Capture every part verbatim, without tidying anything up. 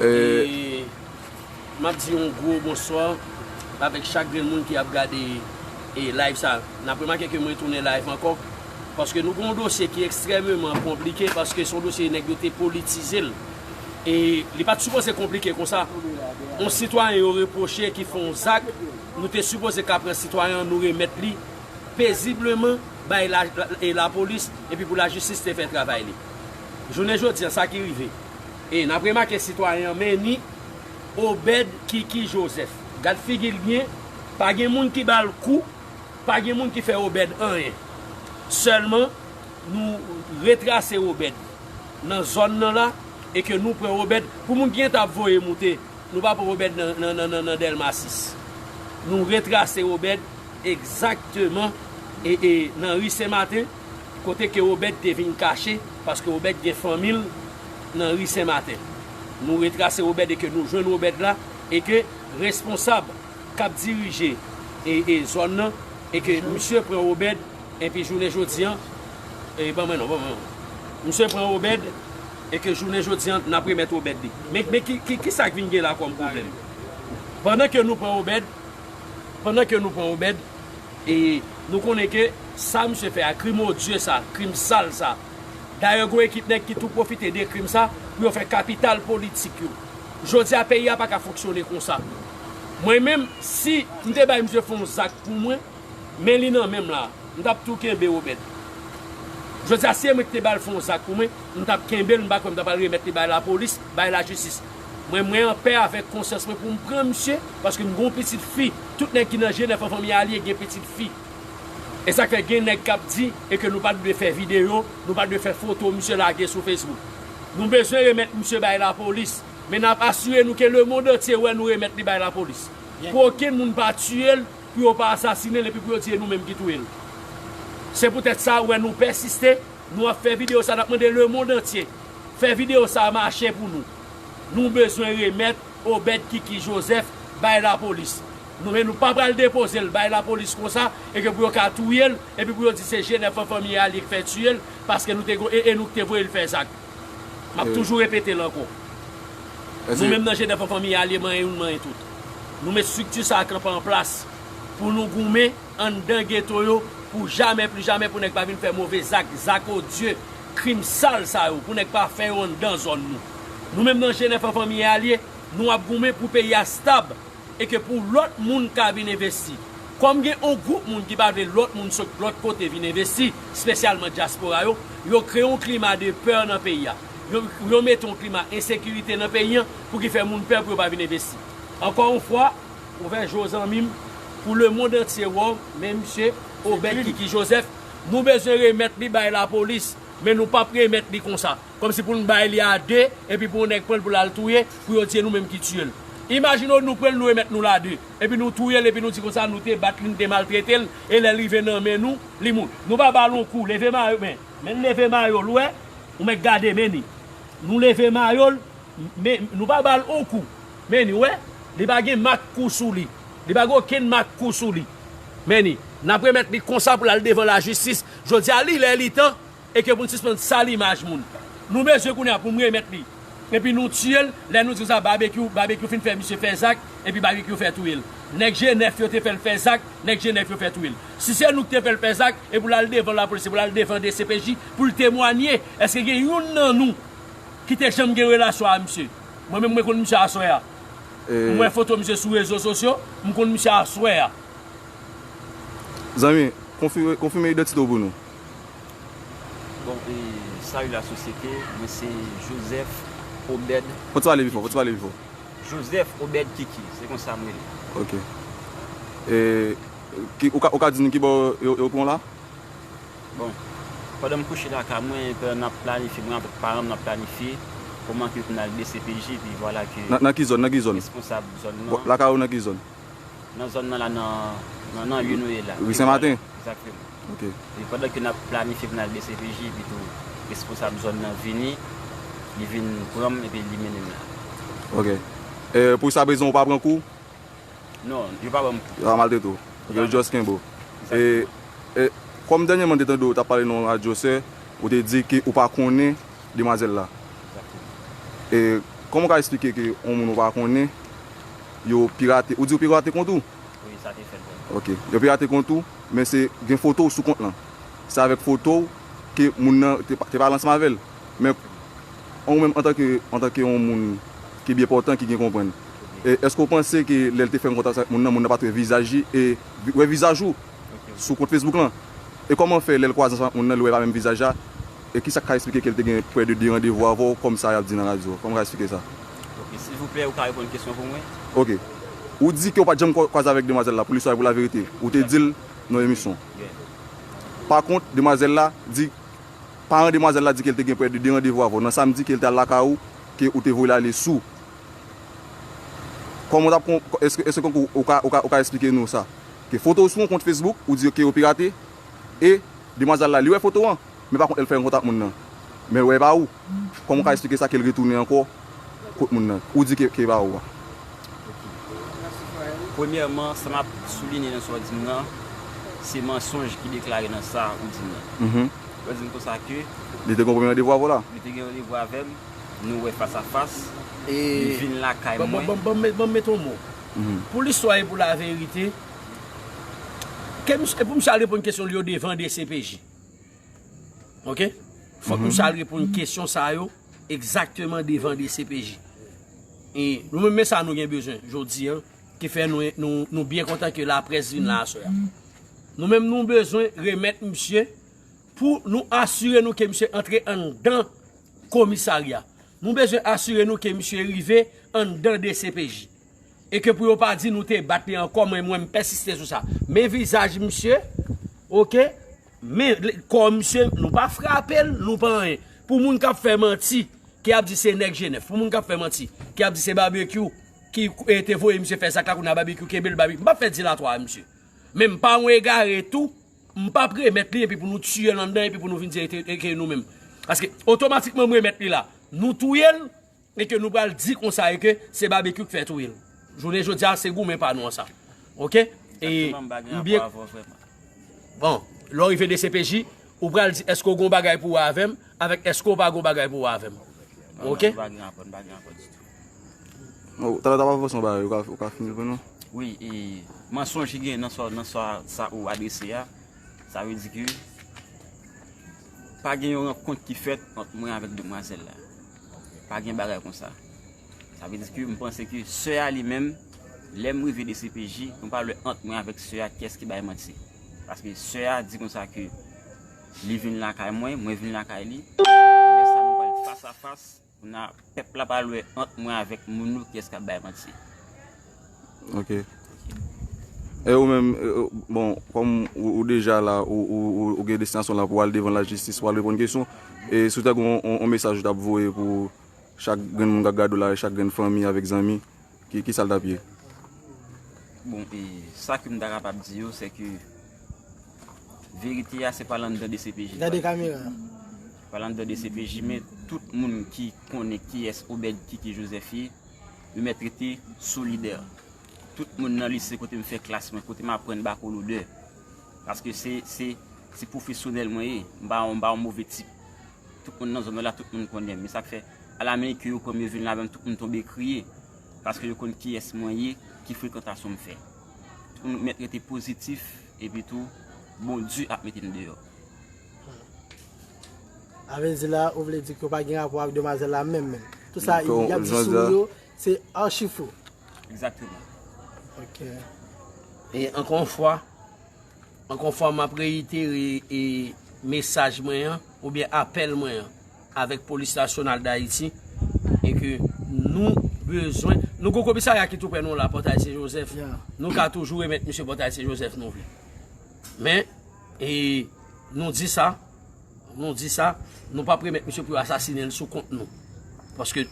E m ap di yon gwo bonswa avèk chak grenn moun ki ap gade e live sa. N ap remake ke mwen tounen live ankò, paske nou gen yon dosye ki ekstrèmeman konplike, paske se yon dosye nèg yo te politize l. E li pa t sipoze konplike konsa. Yon sitwayen yo repwoche ki fè yon zak, nou te sipoze ka pran sitwayen an, nou remèt li pezibleman bay la, la, e lapolis, epi pou lajistis te fè travay li. Jounen jodi an, sa ki rive. E n ap remake sitwayen an, men ni Obed Kiki Joseph. Gad figi l byen, pa gen moun ki ba l kou, pa gen moun ki fè Obed anyen. Sèlman, nou retrase Obed nan zòn nan la, e ke nou pran Obed, pou moun ki gentan ap voye moute, nou pa pran Obed nan, nan, nan, nan, nan Dèlma sis. Nou retrase Obed egzakteman e, e nan ri Sen Maten, kote ke Obed te vin kache, paske Obed gen fanmi l nan ri Sen Maten. Nou retrase Obed e ke nou jwenn Obed la, e ke responsab k ap dirije e, e zòn nan, e ke misye pran Obed, epi jounen jodi an, e ban mwen non, ban mwen non. Misye pran Obed, e ke jounen jodi an, n ap remèt Obed li. Men, men ki, ki, ki sa k vin gen la kòm pwoblèm? Pandan ke nou pran Obed, pandan ke nou pran Obed, e nou konnen ke sa misye fè a, krim odye sa, krim sal sa. Dayè, gen ekip nèg ki tou pwofite de krim sa pou yo fè kapital politik yo. Jodi a, peyi a pa ka fonksyone konsa. Mwen menm, si m te bay misye fè yon zak pou mwen, men li nan men m la, m t ap tou kenbe Obed. Jodi a, si e mwen ki te ba l fè yon zak pou mwen, m t ap kenbe l, m pa kwè m t ap al remèt li bay lapolis, bay lajistis. Mwen, mwen anpè avèk konsyans mwen pou m pran misye, paske m gen yon pitit fi. Tout nèg ki nan G nèf an Fanmi Alye gen pitit fi. E sa k fè gen nèg k ap di e ke nou pa t dwe fè videyo, nou pa t dwe fè foto misye lage sou Facebook. Nou bezwen remèt misye bay lapolis, men n ap asire nou ke lemonn antye wè nou remèt li bay lapolis. Pou okenn moun pa tiye l, pou yo pa asasinen l epi pou yo di e nou menm ki touye l. Se poutèt sa ou wè nou pèsiste, nou ap fè videyo sa, n ap mande lemonn antye fè videyo sa mache pou nou. Nou bezwen remèt Obed Kiki Joseph bay lapolis. Nou, men nou pa pral depoze l bay lapolis konsa, e ke pou yo ka touye l, epi pou yo di se G nèf an Fanmi Alye ki fè tiye l, paske nou te go-, e, e nou ki te voye l fè zak. M ap toujou repete l ankò. Nou menm nan G nèf an Fanmi Alye, manyen youn, manyen tout. Nou met estrikti sa a kanpe an plas pou nou goumen anndan geto yo pou jamè, pli jamè, pou nèg pa vin fè move zak, zak odye, krim sal sa yo, pou nèg pa fè yo anndan zòn nou. Nou menm nan G nèf an Fanmi Alye, nou ap goumen pou peyi a stab e ke pou lòt moun ka vin envesti. Kòm gen yon gwoup moun ki pa vle lòt moun sot lòt kote vin envesti, espesyalman dyaspora yo, yo kreye yon klima de pè nan peyi a. Yo, yo mete yon klima ensekirite nan peyi an pou ki fè moun pè pou yo pa vin envesti. Ankò yon fwa, ouvè je w zanmi m, pou lemonn antye wè w, men misye Obed Kiki Joseph, nou bezwen remèt li bay lapolis, men nou p ap remèt li konsa. Kòmsi pou n bay li a de, epi pou yon nèg pran l pou l al touye, pou yo di e nou menm ki tiye l. Imajine w nou pran l, nou remèt nou l a de, epi nou touye l, epi nou di konsa nou te bat li, nou te maltrete l, e lè l rive nan men nou, li mouri. Nou pa ba l yon kou, leve mayo, men, men leve mayo l, ou wè, ou mèt gade, men ni. Nou leve mayo l, men nou pa ba l yon kou, men ni, ou wè, li pa gen mak kou sou li, li pa gen okenn mak kou sou li. Men ni, n ap remèt li konsa pou l al devan lajistis. Jodi a, li lè, li tan, e ke pou n sispann sal imaj moun. Nou bezwen kounye a pou n remèt li. Epi nou tiye l, lè nou di sa, Babekyou, Babekyou fin fè misye fè zak, epi Babekyou fè touye l. Nèg G nèf yo te fè l fè zak, nèg G nèf yo fè touye l. Si se nou ki te fè l fè zak, e pou l al devan lapolis, e pou l al devan D C P J, pou l temwanye, èske gen youn nan nou ki te janm gen relasyon a misye? Mwen menm, mwen konn misye aswè a. M wè foto misye sou rezo sosyo, m konn misye aswè a. Zanmi, konfime, konfime idantite w pou nou. Bon, e, salut la société, mwen se Joseph Obed. Fò w ti pale pi fò, fò w ti pale pi fò. Joseph Obed Kiki, se konsa m rele. Ok. E, ki, ou ka, ou ka di nou ki bò yo, yo pran w la? Bon, pandan m kouche lakay mwen, pandan n ap planifye, mwen avèk paran m, n ap planifye kòman ke pou n al D C P J, epi vwala ke... Nan, nan ki zòn, nan ki zòn? Responsab zòn nan. Lakay ou nan ki zòn? Nan zòn nan la, nan, nan, nan lye nou ye la. Ri Sen Maten? Egzakteman. Ok. E pandan ke n ap planifye pou n al D C P J, epi tou responsab zòn nan vini, li vin pran m epi li mennen m la. Ok. E pou sa prezan ou pa pran kou? Non, yo pa ban m kou. Yo pa maltrete w. Ok, yo just kenbe w. Egzakteman. E, e kòm dènyèman m te tande w t ap pale nan yon radyo, sè, ou te di ke ou pa konnen demwazèl la. Egzakteman. E kòman w ka eksplike ke yon moun ou pa konnen, yo pirate, ou di yo pirate kont ou? Wi, sa te fèt vre. Ok. Yo pirate kont ou, men se gen foto w sou kont lan. Se avèk foto w ke moun nan te, te pale ansanm avè l. Men ou menm antanke, antanke yon moun ki byen pòtan, ki gen konprann, e èske w panse ke lè l te fè yon kontak avèk moun nan, moun nan pa t wè vizaj li e wè vizaj ou sou kont Facebook lan? E kòman fè lè l kwaze ansanm ak moun nan, li wè pa menm vizaj la? E kisa k ka eksplike ke l te gen prè de de randevou avè w, kòm sa y ap di nan radyo? Kòman w ka eksplike sa? Ok, silvouplè, ou ka reponn kesyon pou mwen? Ok. Ou di ke w pa t janm kwa- kwaze avèk demwazèl la, pou listwa e pou laverite. Ou te di l nan emisyon. Yeah. Pa kont, demwazèl la di, paran demwazèl la di ke l te gen prè de de randevou avè w nan samdi, ke l te al lakay ou, ke ou te voye l ale sou. Kòman w t ap kon- èske, èske ou, ou ka, ou ka, ou ka eksplike nou sa? Ke foto w sou yon kont Facebook, ou di ke yo pirate, e demwazèl la, li wè foto an, men pa kont, lè l fè yon kontak moun nan, men l wè pa ou. Kòman w ka eksplike sa ke l retounen ankò kot moun nan? Ou di ke, ke pa ou a. Premyèman, sa m ap soulinye nan sa w di m nan, se mansonj ki deklare nan sa ou di m nan. Mhm. Ou di m konsa ke Li te gen yon premye randevou avè w la? Li te gen randevou avè m, nou wè fas a fas, E li vin lakay ban- ban- mwen. ban- ban- ban- ban m mete yon mo. Mhm. Pou listwa e pou laverite, ke misye, e pou misye al reponn kesyon li yo devan D C P J. Ok? Fòk misye al reponn kesyon sa yo egzakteman devan D C P J. E nou menm, men sa nou gen bezwen jodi an, ki fè nou, nou, nou byen kontan ke laprès vin la aswè a. Nou menm, nou bezwen remèt misye pou nou asire nou ke misye antre anndan komisarya. Nou bezwen asire nou ke misye rive anndan D C P J. E ke pou yo pa di nou te bat li ankò, mwen, mwen, m pèsiste sou sa. Men vizaj misye, ok? Men kò misye, nou pa frape l, nou pa anyen. Pou moun k ap fè manti, ki ap di se nèg Jenèf, pou moun k ap fè manti, ki ap di se Babekyou ki e, te voye misye fè zak la, kounye a Babekyou kenbe l, Babekyou. M p ap fè dilatwa a misye. Men m pa yon egare tou, m p ap remèt li epi pou nou tiye l anndan epi pou nou vin di e te- e ke nou menm. Paske otomatikman m remèt li la, nou touye l, e ke nou pral di konsa e ke se Babekyou k fè touye l. Jounen jodi a, se goumen pa nou an sa. Ok? E Egzakteman, m pa gen m byen rapò avè w vrèman. Bon, lè w rive D C P J, ou pral di èske w gen yon bagay pou wè avè m, avèk èske w pa gen yon bagay pou wè avè m. Ok? Nou pa gen rapò, nou pa gen rapò ditou. Bon, talè w t ap avanse yon bagay, ou ka, ou ka fini l pou nou? Wi, e mansonj ki gen nan sa, nan sa, sa ou adrese a, sa vle di ke pa gen yon rankont ki fèt ant mwen avèk demwazèl la. Pa gen bagay konsa. Sa vle di ke m panse ke sè a li menm, lè m rive D C P J, nou pral wè ant mwen avèk sè a kiyès ki bay manti. Paske sè a di konsa ke li vin lakay mwen, mwen vin lakay li. Lè sa nou pral fas a fas, kounye a pèp la pral wè ant mwen avèk moun yo kiyès k ap bay manti. Ok. E ou menm, e, bon, kòm ou, ou deja la, ou, ou, ou, ou gen destinasyon la pou al devan lajistis, pou al reponn kesyon, e si w ta gen yon, yon, yon mesaj ou t ap voye pou chak grenn moun k ap gade w la, chak grenn fanmi avèk zanmi, ki, ki sa l t ap ye? Bon, e sa ke m ta kapab di yo, se ke verite a se pa l anndan D C P J. Gade kamera. Pa l anndan D C P J, men tout moun ki konnen kiyès Obed Kiki Joseph ye, yo mèt rete solidè. Tout moun nan lise kote m fè klas mwen, kote m aprann bakolodè. Paske se, se, se pwofesyonèl mwen ye. M pa, m pa yon move tip. Tout moun nan zòn mwen la, tout moun konnen m. Men sa k fè, alamen ke yo pran m, yo vin la menm, tout moun tonbe kriye. Paske yo konn kiyès mwen ye, ki frekantasyon m fè. Tout moun mèt rete pozitif, epi tou, Bondye ap mete m deyò. Sa vle di la, ou vle di ke w pa gen rapò ak demwazèl la menm menm. Tout sa y ap di sou ou yo, se achi fo. Egzakteman. Ok. E ankò yon fwa, ankò yon fwa, m ap reyitere e mesaj mwen an, oubyen apèl mwen an, avèk Polis Nasyonal Dayiti, e ke nou bezwen, nou gon komisarya ki tou prè nou la, Pòtay Sen Jozèf, Yeah. nou ka toujou remèt misye Pòtay Sen Jozèf nou vle. Men, e nou di sa, nou di sa, nou p ap remèt misye pou yo asasinen l sou kont nou. Paske,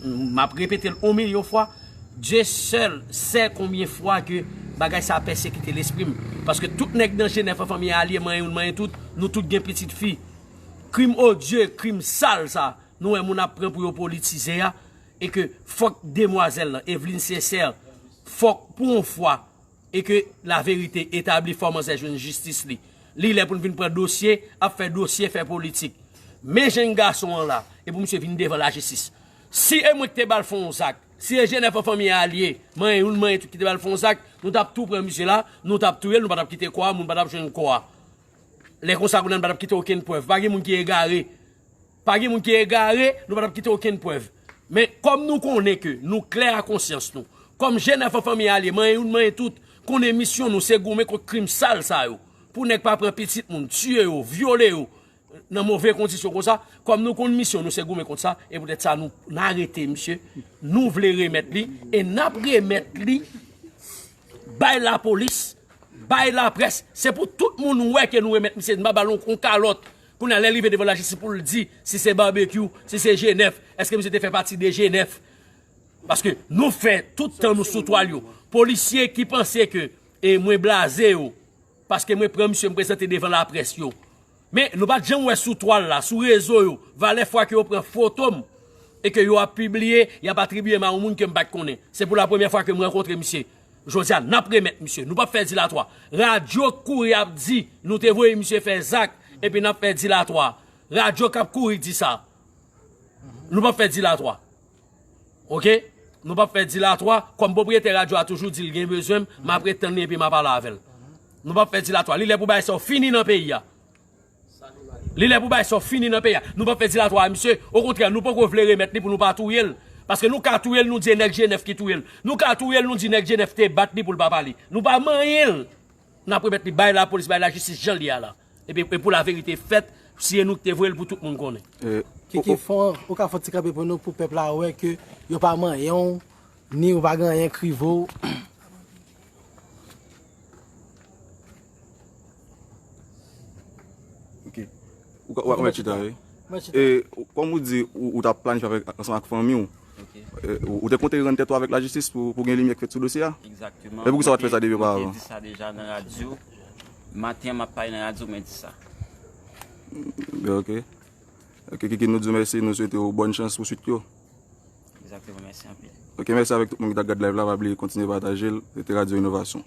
m ap repete l yon milyon fwa, Dye sèl sè konbyen fwa ke bagay sa a pèsekite lespri m. Paske tout nèg nan Jenèf an, fanmi a, alye mwen, youn mwen, tout, nou tout gen pitit fi. Krim odye, krim sal sa, nou wè moun ap pran pou yo politize a, e ke fòk demwazèl lan, Evelyne Sincère, fòk pou yon fwa, e ke laverite etabli, fò manzè jwenn jistis li. Li lè pou n vin pran dosye, ap fè dosye, fè politik. Men jèn gason an la, e pou misye vin devan lajistis. Si e mwen ki te ba l fè yon zak, si e Jenèf an fanmi alye, manyen youn, manyen tout ki te ba l fè yon zak, nou t ap tou pran misye la, nou t ap touye l, nou pa t ap kite kò a, moun pa t ap jwenn kò a. Lè konsa, kounye a, nou pa t ap kite okenn prèv. Pa gen moun ki egare. Pa gen moun ki egare, nou pa t ap kite okenn prèv. Men, kòm nou konnen ke nou klè a konsyans nou, kòm Jenèf an fanmi alye, manyen youn, manyen tout, konnen misyon nou se goumen kont krim sal sa yo. Pou nèg pa pran pitit moun, tiye yo, vyole yo, nan move kondisyon konsa, kòm nou konn misyon nou se goumen kont sa, e poutèt sa nou, n arete misye, nou vle remèt li, e n ap remèt li bay lapolis, bay laprès. Se pou tout moun wè ke nou remèt misye, n pa ba l yon, yon kalòt. Kounye a, lè l rive devan lajistis pou l di si se Babekyou, si se Jenèf, èske misye te fè pati de Jenèf? Paske nou fè tout tan nou sou twal yo. Polisye ki panse ke, e, mwen blaze yo, paske mwen pran misye, m prezante devan laprès yo. Men, nou pa t janm wè sou twal la, sou rezo yo, valè fwa ke yo pran foto m e ke yo ap pibliye, y ap atribiye m a yon moun ke m pa t konnen. Se pou la premyè fwa ke m rankontre misye. Jodi a, n ap remèt misye. Nou p ap fè dilatwa. Radyo k kouri ap di, nou te voye misye fè zak, epi n ap fè dilatwa. Radyo k ap kouri di sa. Nou p ap fè dilatwa. Oke? Nou p ap fè dilatwa. Kòm pwopriyetè radyo a toujou di l gen bezwen m, m ap ret tann li epi m a pale avè l. Nou p ap fè dilatwa. Li lè pou bagay sa yo fini nan peyi a. Li lè pou bagay sa yo fini nan peyi a. Nou p ap fè dilatwa a misye. Okontrè, nou poko vle remèt li pou nou pa touye l. Paske nou ka touye l, nou di e nèg Jenèf ki touye l. Nou ka touye l, nou di nèg Jenèf te bat li pou l pa pale. Nou pa manyen l. N ap remèt li bay lapolis, bay lajistis jan l ye a la. Epi, e pou laverite fèt, si e nou ki te voye l pou tout moun konnen. E, Kiki, fon, ou ka fè yon ti kanpe pou nou, pou pèp la wè ke yo pa manyen w, ni ou pa gen anyen k rive w. Ok. Ou ka, ou ka mèt chita, wi. Mèt chita. E, kòm ou di, ou, ou t ap planifye avèk, ansanm ak fanmi w. Ok. E, ou, ou te konte rann tèt ou avèk lajistis pou, pou gen limyè k fèt sou dosye a? Egzakteman. E poukisa w pa t fè sa depi oparavan? Mwen te di sa deja nan radyo. Maten an, m ap pale nan radyo, mwen di sa. Ben, ok. Ok, Kiki, nou di w mèsi, nou swete w bòn chans pou swit yo. Egzakteman, mèsi anpil. Ok, mèsi avèk tout moun ki t ap gad live la, pa bliye kontinye pataje l. Se te Radyo Inovasyon.